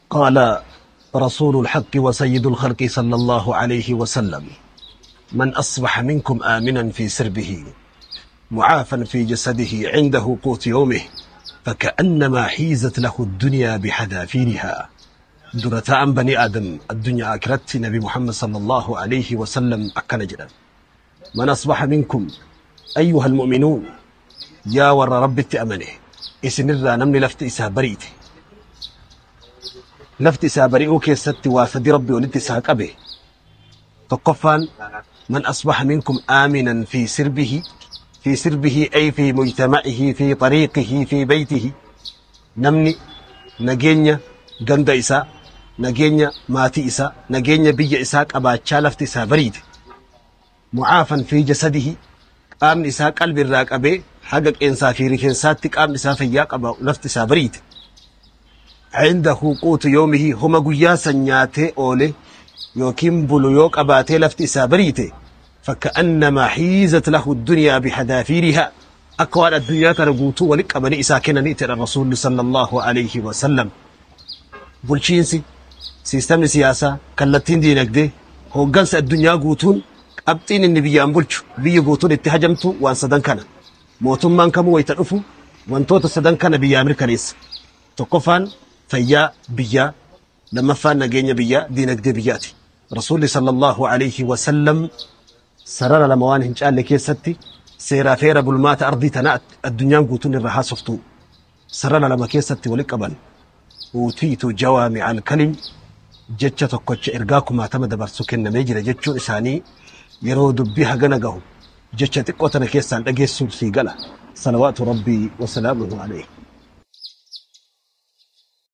قال رسول الحق وسيد الخلق صلى الله عليه وسلم: من أصبح منكم آمنا في سربه معافا في جسده عنده قوت يومه فكأنما حيزت له الدنيا بحذافيرها. Dura taa'an banii Aadam addunyaa akiratti Nabi Muhammad sallallahu alayhi wasallam akkana jedhan: من أصبح منكم أيها المؤمنون, yaa warra Rabbitti amane, isinirraa namni lafti isaa bariite, lafti isaa bari'uu keessatti waa sadi Rabbi walitti isaa qabe. Tokkoffaan, من أصبح منكم آمنا في سربه, في سربه أي في مجتمعه, في طريقه, في بيته, namni nageenya ganda isaa, nageenya maatii isaa, nageenya biyya isaa qabaachaa lafti isaa bariite, معافى في جسده, qaamni isaa qalbi irraa qabee haga qeensaa fi rifeensaatti qaamni isaa fayyaa qaba, lafti isaa bariite, عنده قوت يومه, homa guyyaa san nyaatee oole yookiin bulu yoo qabaatee lafti isaa bariite, فكأنما حيزت له الدنيا بحذافيرها, akka waan addunyaa tana guutuu walitti qabanii isaa kennanii jedha Rasuulli sallallahu alayhi wasallam. Bulchiinsi, siistamni siyaasaa, kallattiin diinagdee, hooggansa addunyaa guutuun, qabxiin inni biyyaan bulchu, biyyi guutuun itti hajamtu waan sadan kana. Mootummaan kamuu wayita dhufu wantoota sadan kana biyyaa mirkaneessa. Tokkoffaan fayyaa biyyaa, lammaffaan nageenya biyyaa, diinagdee biyyaati. Rasuulli sallallahu alayhi wasallam sarara lama waan hin caalle keessatti seeraa feera bulmaata ardii tanaa addunyaan guutuun irra haasoftu sarara lama keessatti walitti qaban. أوتيت جوامع الكلم, jecha tokkocha ergaa kumaatama dabarsu kennamee jira jechuun isaanii yeroo dubbii hagana gahu jecha xiqqoo tana keessaan dhageessuun sii gala. صلوات ربي وسلامه عليه.